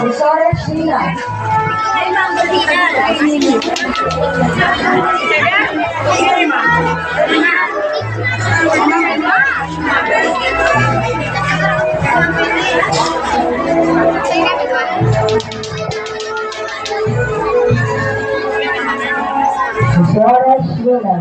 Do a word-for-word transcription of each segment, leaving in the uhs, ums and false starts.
Rosores Sina. Rosores Sina.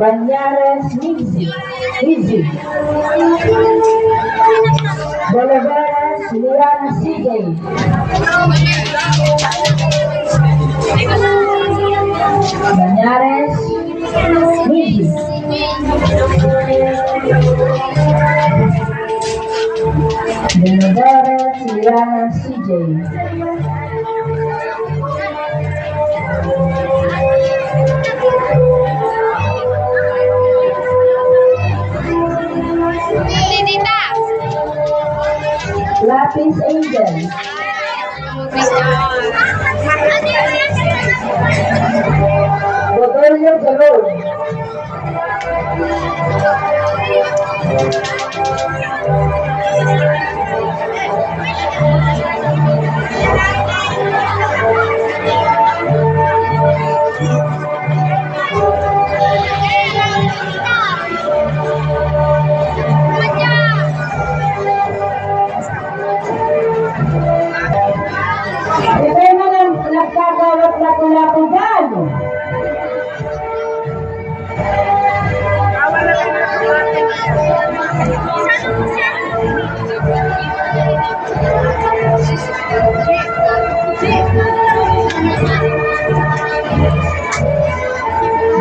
Banyares Migzi, Migzi. Bolivares Liana C J. Banyares Migzi. Bolivares Liana C J. Lapis Angel. Rodolio Jerome. Ito yung mga nagkagawat na pula-pula, no?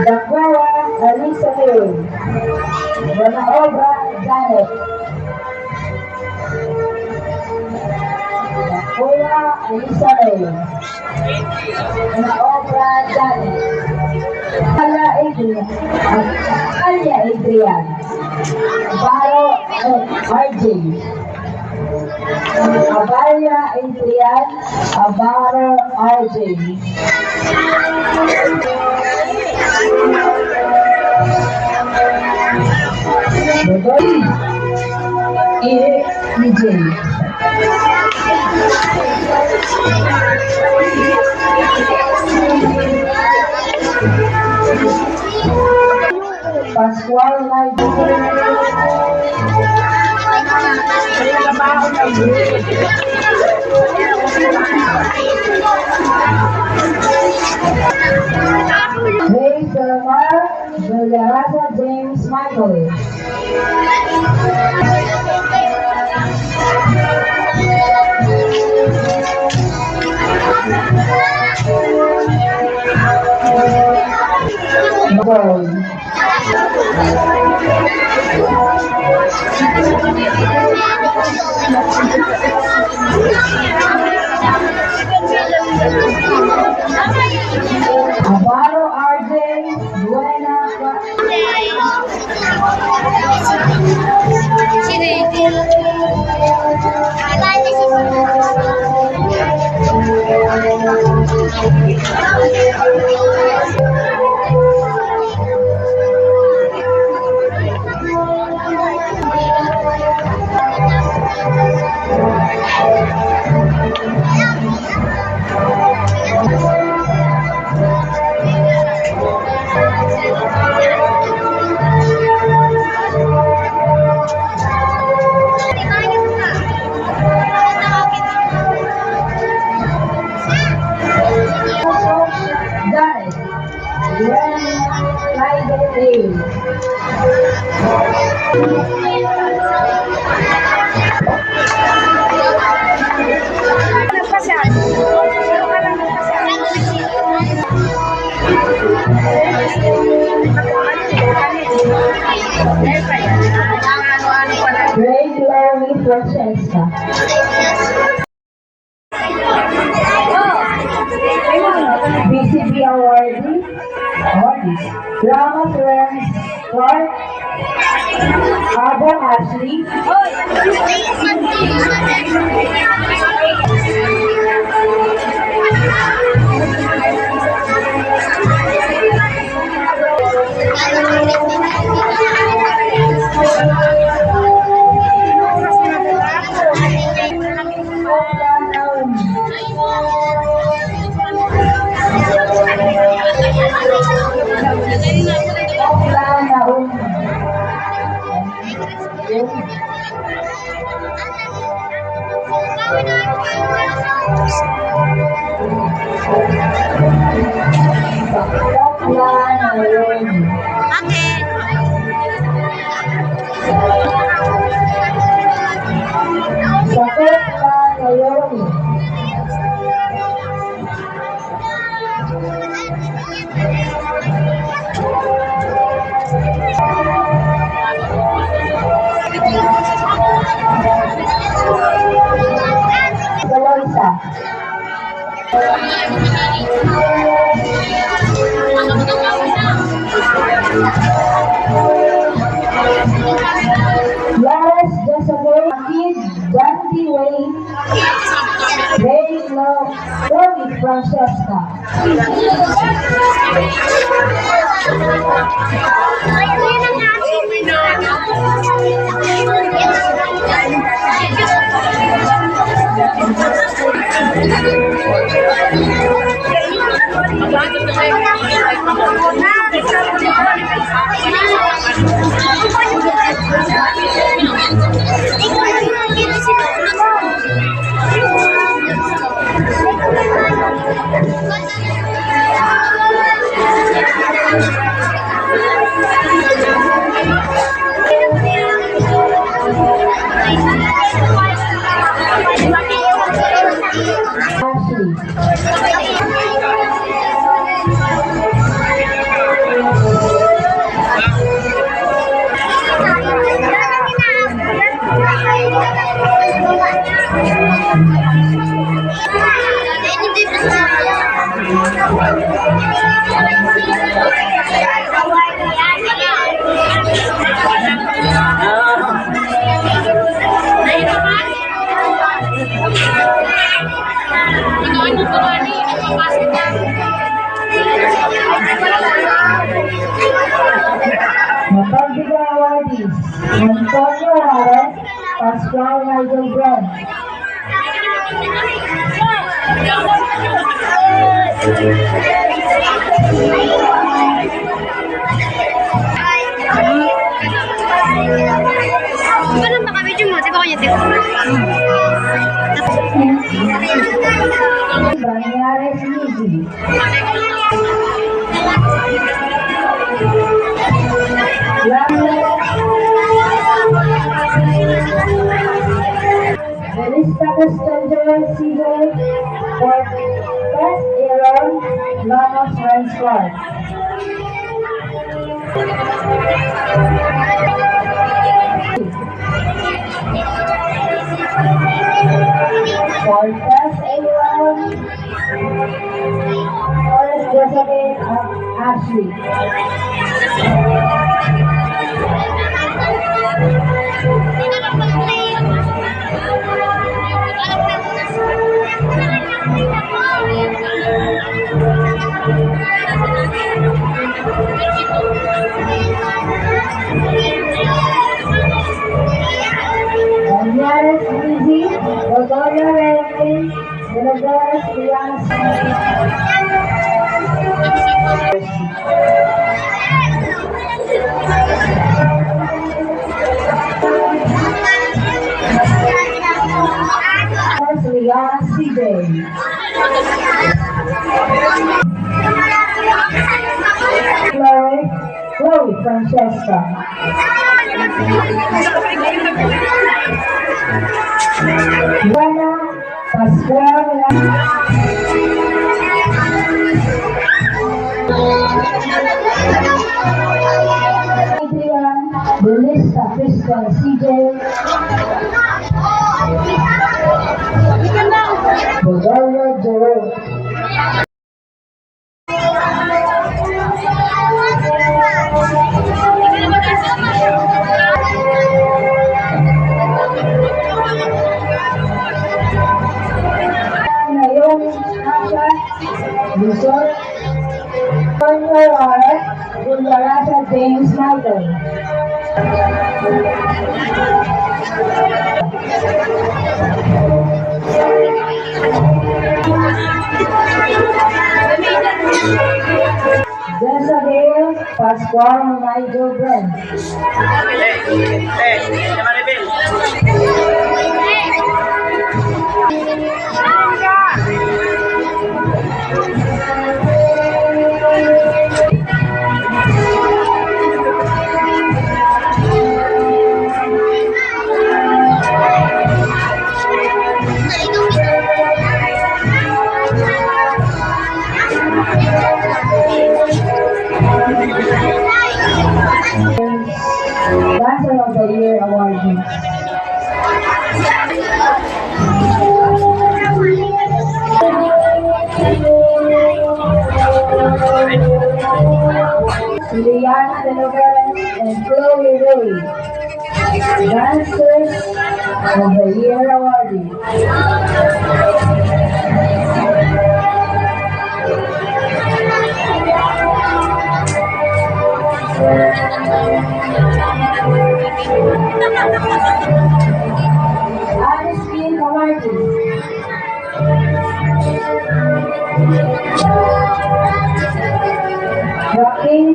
Dakuwa, Alisa Leo. Buena obra, Janet. Dakuwa, Alisa Leo. Buena obra, Janet. Ala, Adrian. Alia Adrian. Baro, eh, R J. Abaya Adrian, Abaro R J. Dodoy, E J. Pascual Naigo. Rey Salomar Villarasa, James Michael. Boy. Abaro R J, Buena, Sino yun? Guys, Friday Day. Grade twelve Francesca. B C B awardee, awardees, Rama Friends, Clark, Abo Ashley. Ate. Sakit na ngayon. Sa bansa. Lawrence Jezebel, Akid, Dante Wayne, Ray Lo, Romy Francesca. Mapagbigay awardees, Antonio Harris, Pascual Nigel Brand. Ganun ba kami, Jun? Di ba kanya, di ba? Banyares Lizzy. Belista Castro, Sigo, Cortez Aaron, Ramos Renz Clark. Cortez Aaron, Cortez Josephine, at Ashley. Daniel Rizzi, Rosario Reyes, Delagoras, Triana. Triana C J. Chloe, Chloe Francesca. Juana Pascual. Adrian Belista Crystal C J. Bodoya Jerome. Michael. Jezabel Pascual Nigel Brent. Dancer of the Year Award. Liliana Denoven and Chloe Roy, Dancers of the Year Awardee. Alice Kim Camargo. Joaquin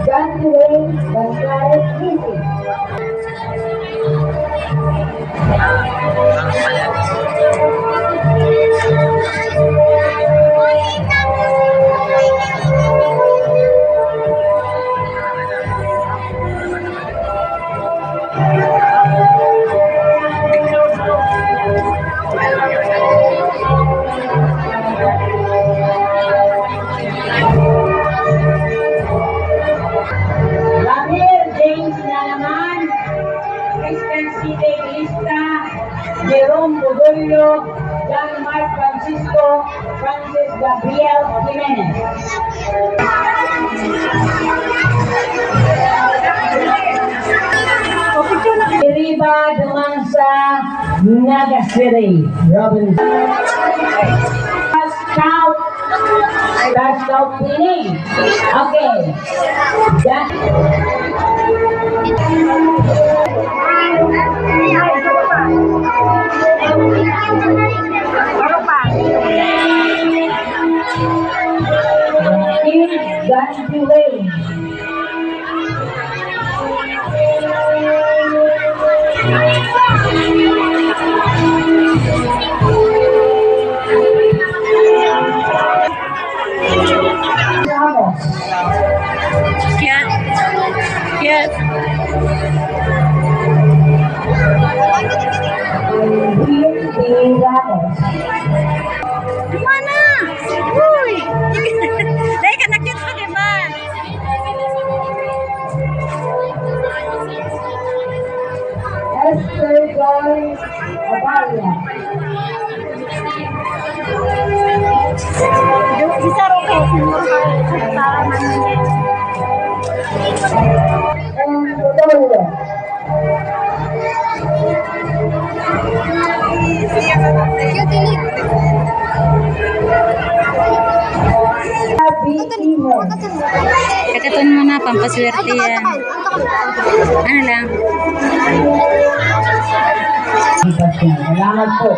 John Dwayne Gonzalez Quincy. Ramir James Nalaman, Christian City Lista, Jerome Budulio, John Mark Francisco, Francis Gabriel Jimenez. Riba, Dumansa, Naga City, Robin. Scout, Scout Pini. Okay. Ramos. Kiat. Kiat. Ramos. Mana? Uy! Dai ka na cute pa, di ba? Esther Joy Abaya. Bisa ro kayo sa mga para man. And Rotondo. Happy Easter. Kakaton mo na, pampaswerte yan. Ano lang? Salamat po.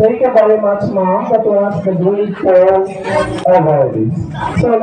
Thank you very much, ma'am. That was the grade four awardees. So,